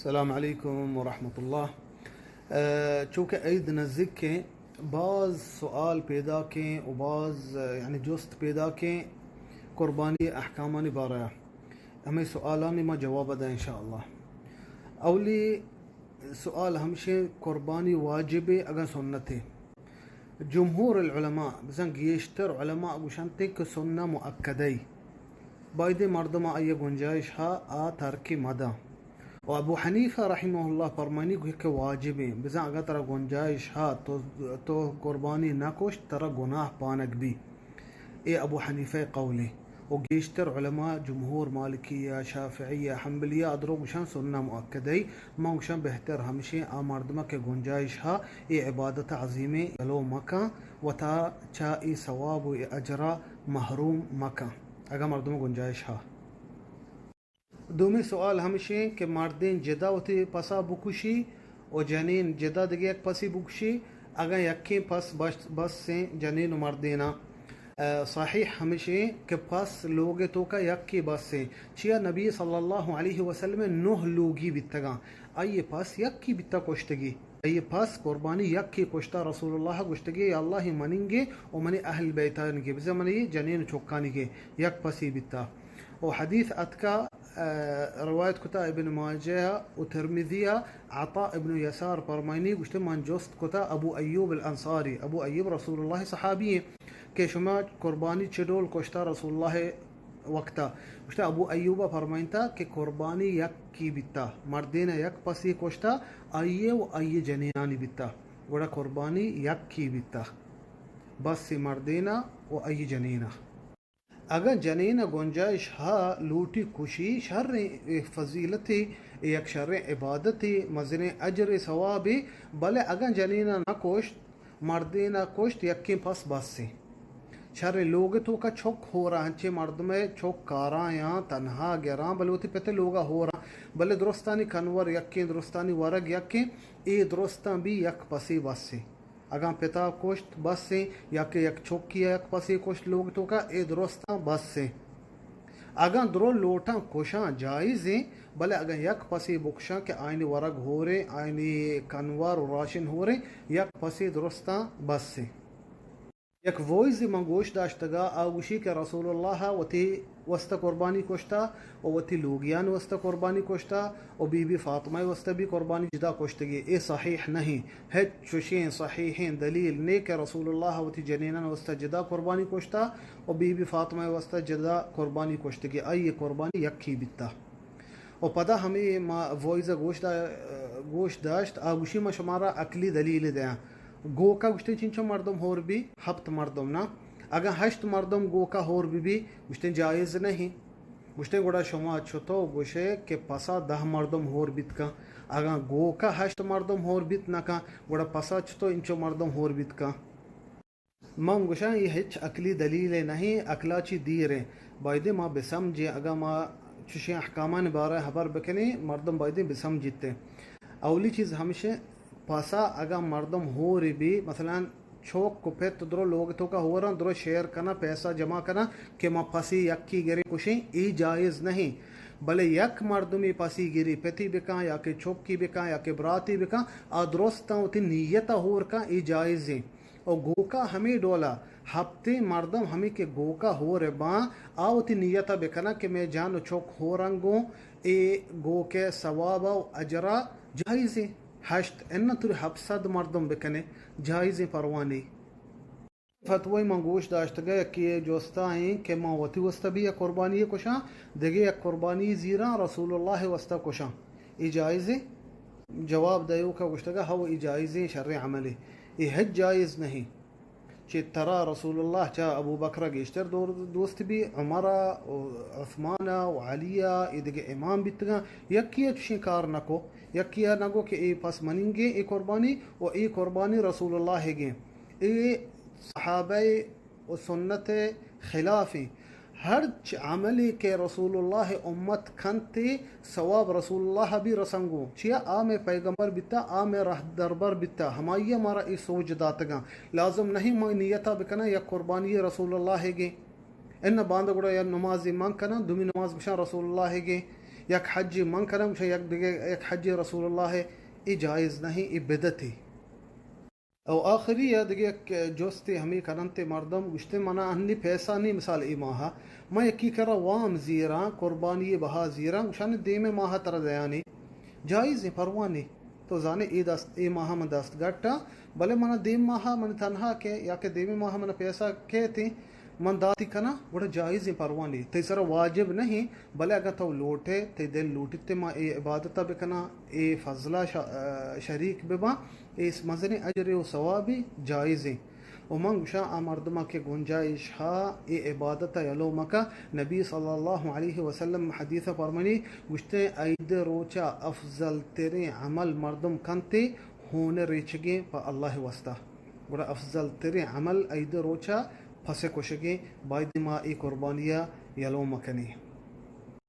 السلام علیکم ورحمۃ اللہ۔ اہ، چونکہ عید نزیک ہیں، باز سوال پیدا کیں و باز، اہ، یعنی جست پیدا کیں قربانی احکامانی بارہ۔ ہمیں سوالانی ما جواب دیں انشاءاللہ۔ اولی سوال ہمشیں، قربانی واجب اگاں سنت؟ جمہور العلماء، بزاں گیشتر علماء گوشنت کہ سنہ مؤکدہ ای، بایدیں مردم آئی گنجائش ہا آ ترکی مداں۔ و ابو حنیفہ رحمہ اللہ فرمانی گوشت کہ واجبیں، بزاں اگاں ترا گنجائش ہا تو، تو قربانی نہ کشت، ترا گناہ پانگ بی۔ اے ابو حنیفہ قولے۔ و گیشتر علماء جمہور مالکیہ، شافعیہ، حنبلیہ ادرو گوشان سنہ مؤکدہ ای۔ من گوشان بہتر ہمشیں آ مردمہ کہ گنجائش ہا اے عبادت عظیمیں یلو مکن، وتا چا اے ثواب و اے اجرا محروم مکن، اگاں مردم گنجائش ہا۔ دومی سوال ہمشیں کہ مردین جدا وتی پسا بکشی و جنین جدا دگہ یک پسی بکشی، اگاں یکیں پس بس، بسیں جنین و مردینا؟ اہ، صحیح ہمشیں کہ پس لوگ توکا یکی بسیں، چیا نبی صلی اللہ علیہ وسلم نہ لوگی بیتگاں، آئی پس یکی بیتا کشتگی، آئی پس قربانی یکی کشتا، رسول اللہ گوشتگی، یا اللہ مننگے و منی اہل بیتانگے، بزاں منی جنین چکانگے، یک پسی بیتا۔ و حدیث اتکا، اہ، روایت کتا ابن ماجہ و ترمذی، عطاء ابن یسار پرمائنی گوشتے، من جست کتا ابو ایوب الانصاری، ابو ایوب رسول اللہ صحابی ہیں، کہ شما قربانی چہ ڈول کشتا رسول اللہ وقتا؟ گوشتے ابو ایوب پرمائنتا کہ قربانی یکی بیتا، مردین یک پسی کشتا، آئیے و آئیے جنینانی بیتا، گوڑا قربانی یکی بیتا، بس مردینا و آئیے جنینا۔ اگاں جنین ء گنجائش ہا لوٹی کشی، شریں فضیلتے، یک شریں عبادتے، مزنیں اجر ء ثوابے، بلے اگاں جنین ء نہ کشت، مردین ء کشت، یکیں پس بسیں۔ شریں لوگ ء توکا چک ہورا، انچیں مردم ء چک کاراں یاں، تنہا گراں، بلے وتی پت ء لوگ ء ہوراں، بلے درستانی کنور یکیں، درستانی ورگ یکیں، اے درستاں بی یک پسے بسیں۔ اگاں پتا کشت بس ایں، یا کہ یک چکی ء یک پسے کشت لوگ توکا، اے درستاں بس ایں۔ اگاں درو لوٹاں کشاں جائز ایں، بلے اگاں یک پسے بکشاں کہ آئینی ورگ ہوریں، آئینی کنوار و راشن ہوریں، یک پسے درستاں بس ایں۔ یک وائزے من گوش داشتگا، آ گوشی کہ رسول اللہ وتی واسطہ قربانی کشتا و وتی لوگیان واسطہ قربانی کشتا و بی بی فاطمہ واسطہ بھی قربانی جدا کشتگی۔ اے صحیح نہیں۔ ہچ چوشیں صحیحیں دلیل نے کہ رسول اللہ وتی جنینان واسطہ جدا قربانی کشتا و بی بی فاطمہ واسطہ جدا قربانی کشتگی۔ آئی قربانی یکی بیتا۔ و پدا ہمے ما وائز ء گوش دا-، گوش داشت، آ گوشی، ما شمارا عقلی دلیل دیاں۔ گوکا گوشتیں چنچو مردم ہور بی؟ ہپت مردم نا۔ اگاں ہشت مردم گوکا ہور بی بی، گوشتیں جائز نہیں۔ گوشتیں گڑا شما چتو گوشے کہ پسا دہ مردم ہور بیت کن؟ اگاں گوکا ہشت مردم ہور بیت نہ کن، گڑا پسا چتو انچو مردم ہور بیت کن؟ من گوشاں، اے ہچ عقلی دلیلے نہ ایں، عقلا چی دیر ایں۔ بایدیں ما بسمجھیں، اگاں ما چشیں احکامان بارہ ہبر بکنیں، مردم بایدیں بسمجھیت۔ اولی چیز ہمشیں، پسا اگاں مردم ہورے بی، مثلاً چوک و پت درو لوگ توکا ہوراں، درو شیئر کناں، پیسہ جمع کناں کہ ما پسی یکی گریں کشیں، اے جائز نہیں۔ بلے یک مردمی پسی گری، پتی بکاں یا کہ چوکی بکاں یا کہ براتی بکاں، آ درستاں وتی نیتا ہور کاں، اے جائز ایں۔ و گوکا ہمے ڈولا ہپتیں مردم ہمے کہ گوکا ہور باں، آ وتی نیتا بکناں کہ مئے جان و چک ہورنگوں، اے گوکے ثوابا و اجرا جائزیں۔ ہشت اناں توری ہپت سد مردم بکنے، جائزیں، پرواہ نی۔ فتوی من گوش داشتگا، یکی جوستا ایں کہ ما وتی واسطہ بھی یک قربانی کشاں، دگہ یک قربانی زیراں رسول اللہ واسطہ کشاں، اے جائزیں؟ جواب دیوکا گوشتگا، ہو، اے جائزیں، شریں عملے، اے ہچ جائز نہیں۔ چہ ترا رسول اللہ چہ ابو بکر گیشتر دور-، دوست بی، عمر و عثمان و علی، اے دگہ امام بیتگاں، یکی چشیں کار نکو، یکی نگو کہ اے پس مننگیں اے قربانی و اے قربانی رسول اللہ گیں۔ اے صحابہ و سنت خلافیں۔ ہرچ عملے کہ رسول اللہ امت کنت، ثواب رسول اللہ بھی رسنگو۔ چیا؟ آ مئے پیغمبر بیتا، آ مئے رہدربر بیتا، ہمائی مارا اے سوج داتگاں۔ لازم نہیں من نیتا بکناں یک قربانی رسول اللہ گیں۔ اناں باندا گڑا یک نمازے من کناں، دومی نماز بشاں رسول اللہ گیں۔ یک حجے من کناں، گوشاں یک دگہ یک حجے رسول اللہ ءِ، اے جائز نہ ایں، اے بدعتے۔ او آخری ءَ دگہ یک جستے ہمے کننت مردم، گوشتے منا انی پیسہ نی، مثال اے ماہ ءَ من یکی کرا وام زیراں، قربانی ءِ بہا زیراں، گوشاں دیم ءِ ماہ ءَ ترا دیانی، جائز ایں، پرواہ نی۔ تو زانے اے دست، اے ماہ ءَ من دست گٹاں، بلے منا دیم ماہ ءَ من تنہا کہ یا کہ دیم ماہ ءَ من پیسہ کیت ایں، من داتی کناں، گڑا جائز ایں، پرواہ نی۔ تئی سرا واجب نہ ایں، بلے اگاں تو لوٹے، تئی دل لوٹیت ما اے عبادت ءَ بکناں، اے فضل ءَ ش-، شریک بباں، اے مزنیں اجرے و ثوابے، جائز ایں۔ و من گوشاں آ مردماں کہ گنجائش ہا اے عبادت ءَ یلو مکن، نبی صلی اللہ علیہ وسلم حدیث ءَ فرمانی، گوشتے عید روچا افضل تریں عمل مردم کنتے ہون ریچگیں پہ اللہ واسطہ۔ گڑا افضل تریں عمل عید روچا پس کشگیں، باید ما اے قربانی ءَ یلو مکنیں۔